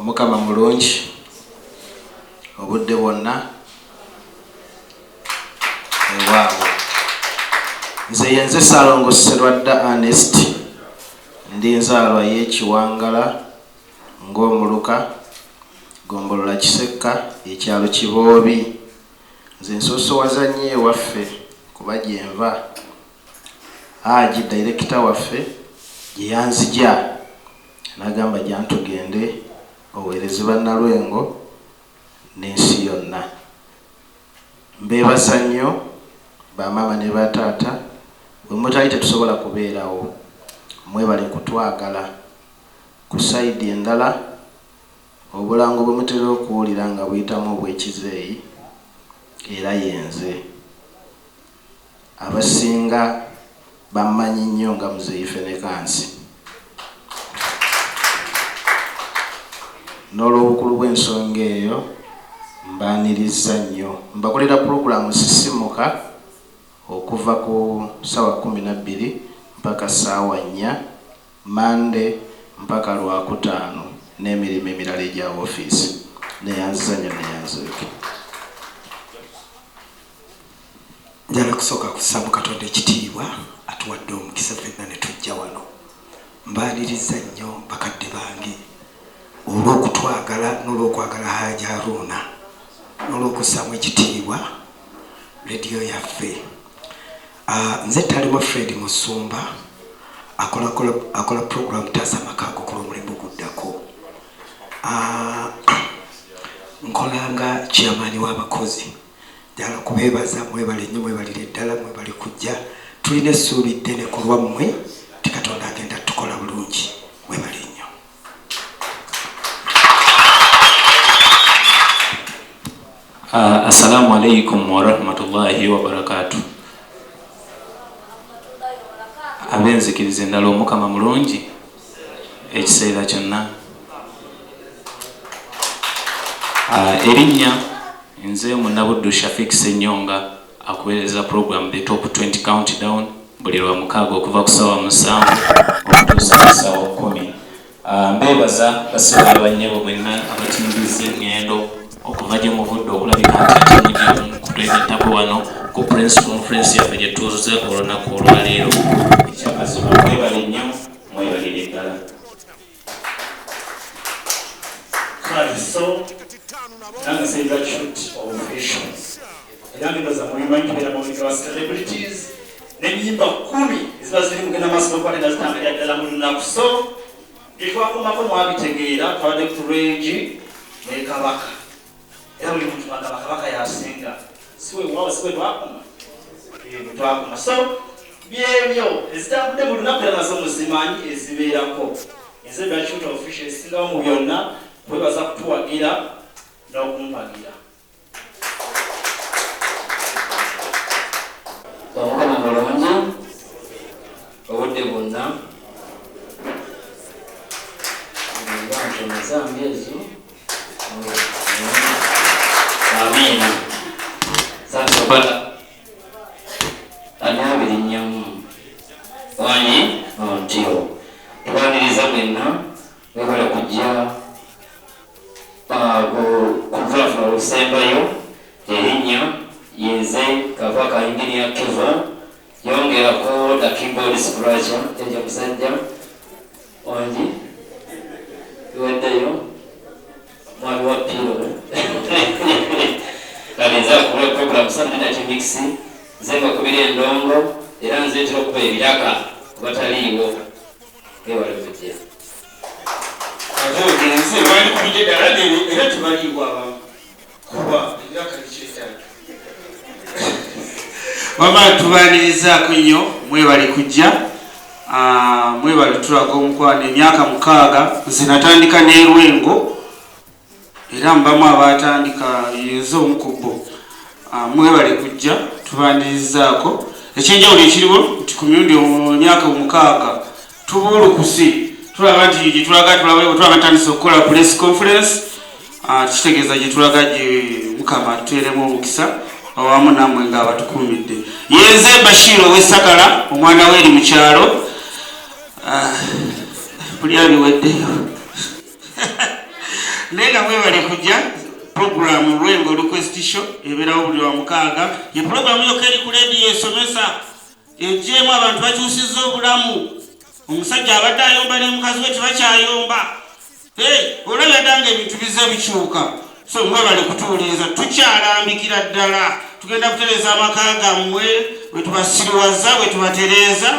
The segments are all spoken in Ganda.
Omukama mulungi obudde bwonna. Weewaawo nze yenze Ssalongo Sserwadda Ernest, ndi nzaalwa y'e Kiwangala ng'omuluka, ggombolola Kisekka, ekyalo Kiboobi. Nze nsoosowaza nnyo ewaffe kuba gyenva. Haji dayirekita waffe gye yanzigya n'agamba jantugende oweereze Bannalwengo n'ensi yonna. Mbeebaza nnyo ba maama ne ba taata, bwe mutali tetusobola kubeerawo. Mwebale kutwagala. Ku sayidi endala, obulango bwe mutera okuwulira nga buyitamu obw'ekizeeyi era yenze. Abasinga bammanyi nnyo nga Muzeeyi Fenekansi. N'olw'obukulu bw'ensonga eyo, mbaanirizza nnyo. Mbakolera pulogulaamu Sisimuka okuva ku ssaawa 12 mpaka ssaawa nnya, Mmande mpaka Lwakutaano n'emirimu emirala egya woofiisi. Neeyanziza nnyo neeyanzeege. Njagala kusooka kussaamu Katonda ekitiibwa atuwadde omukisa ffenna ne tujja wano. Mbaanirizza nnyo bakadde bange olw'okutwagala n'olw'okwagala Haji Haruna n'olw'okussaamu ekitiibwa leediyo yaffe. Nze Talemwa Fred Musumba akola akola pulogulaamu Taasa Amaka Go ku lw'omulembe oguddako. Nkola nga chairman w'abakozi. Njagala kubeebaza mwebale nnyo mwebalire ddala mwebale kujja tulina essuubi ddene ku lwammwe nti Katonda agenda tukola bulungi mwebale nnyo. Assalamu alaikum warahmatullahi wabarakatuh. Ab'enzikiriza endala Omukama mulungi ekiseera kyonna. Erinnya nze Munnabuddu Shafiq Ssenyonga akuweereza program The Top 20 Countdown buli lwa mukaaga okuva ku ssaawa 7 okutuusa ku ssaawa 10. Mbeebaza bassebo ne bannyabo mwenna abatimbizza eŋŋendo okuva gye muvudde okulabika nti ate mujja kutwegattako wano ku press conference yaffe gye tutuuze olunaku olwaleero. Ekyamazima mwebale nnyo, mwebalire ddala. Kale so nange Seiba Cute official era ndoza mubimanyi tubeera mawulire wa celebrities n'ennyimba 10 eziba ziri mugenda maaso n'okuba nga zitambulira ddala mu lunaku. So byetwakomako mwabitegeera, twabadde ku Regi ne Kabaka era buli muntu agamba Kabaka yasinga, si weewaawo, si bwe twakoma, bwe twakoma. So byebyo ezitambudde mu lunaku era nazo muzimanyi ezibeerako. Nze Bacute official esingawo mu byonna, kwebaza kutuwagira n'okumpagira. Omukama mulungi obudde bwonna. Zange ezo. Amiina. Sasa ani abirinnyamu wanyi ontyo tubaniriza mwenna mwebale kujja ku lwaffe olusembayo. Erinnya yenze Kabaka Engineer Kevo, yongerako the keyboard scratcher jjajja musajja wangi biweddeyo mwami wa piro kale nze akubira program Saturday Mix, nze mbakubira endongo era nze ntera okuba ebiraka kubataliiwo. Mwebale kujja. Ate ogenze bandikubidde ddala era tebaliiwo abamu kuba ebiraka bikyetaaga. Wamala tubanirizaako nnyo, mwebale kujja, mwebale tulaga omukwano. Emyaka 6 nze natandika n'erwengo era mbamu abatandika yenze omu ku bo. Mwebale kujja, tubanirizaako. Ekyenjawulo ekiriwo nti ku mirundi emyaka 6 tubuulukuse tulaba nti gyetulaga tulaba ntandise okukola press conference, kitegeeza gyetulaga gye Mukama atuteeremu omukisa awamu nammwe ng'abatukuumidde. Yenze Bashir ow'Essakala, omwana we eri mu kyalo. Buli abiweddeyo. Naye nga mwebale kujja. Puroguramu Lwengo Request Show ebeerawo buli wa mukaaga, ye puroguramu yokka eri ku leediyo esomesa, ejjeemu abantu bakyusiza obulamu. Omusajja abadde ayomba ne mukazi we tebakyayomba. Olabya dda nga ebintu bizze bikyuka. So mwebale kutuwuliriza, tukyalambikira ddala tugenda kutereeza amaka gammwe, bwe tubasiriwaza bwe tubatereeza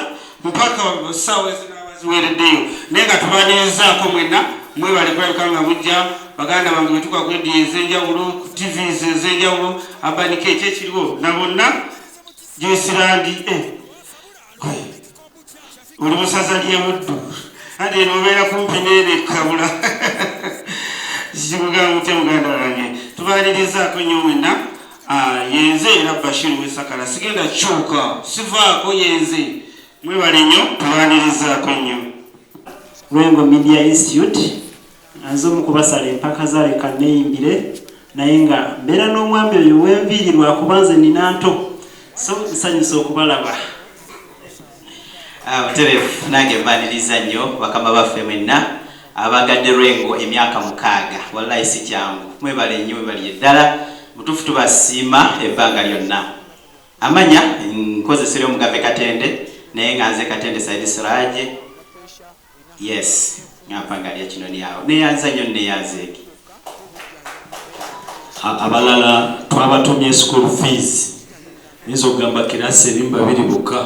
mpaka ssaawa ezinaaba ziwereddeyo. Naye nga tubanirizaako mwenna, mwebale kulabika nga mujja. Baganda bange betuka ku rediyo ez'enjawulo, ku TVs ez'enjawulo, abanika ekyo ekiriwo na bonna gyesirandi gwe oli musaza ly'e Buddu, ate eno obeera kumpi neeno ekkabula kikugamba mutya. Muganda wange, tubanirizaako nnyo mwenna. Yenze era Bashir Wesakala, sigenda kyuka, sivaako, yenze. Mwebale nnyo, tubanirizaako nnyo. Lwengo Media Institute, nze omu kubasala empaka za Leka Neeyimbire, naye nga mbeera n'omwami oyo w'enviiri lwakuba nze nina nto, so nsanyusa okubalaba. Butereevu, nange mbaniriza nnyo bakama baffe mwenna abagadde Lwengo emyaka 6. Wallahi si kyangu, mwebale nnyo, mwebalire ddala. Butuufu tubasiima ebbanga lyonna. Amanya nkozesera Omugave Katende, naye nga nze Katende Saidi Siraje. Yes, nga mpangalya Kinoni awo. Neyanza nnyo, neyanzeeki. Abalala twabatumye school fees, nyinza okugamba kirasi ebimu babiri bokka.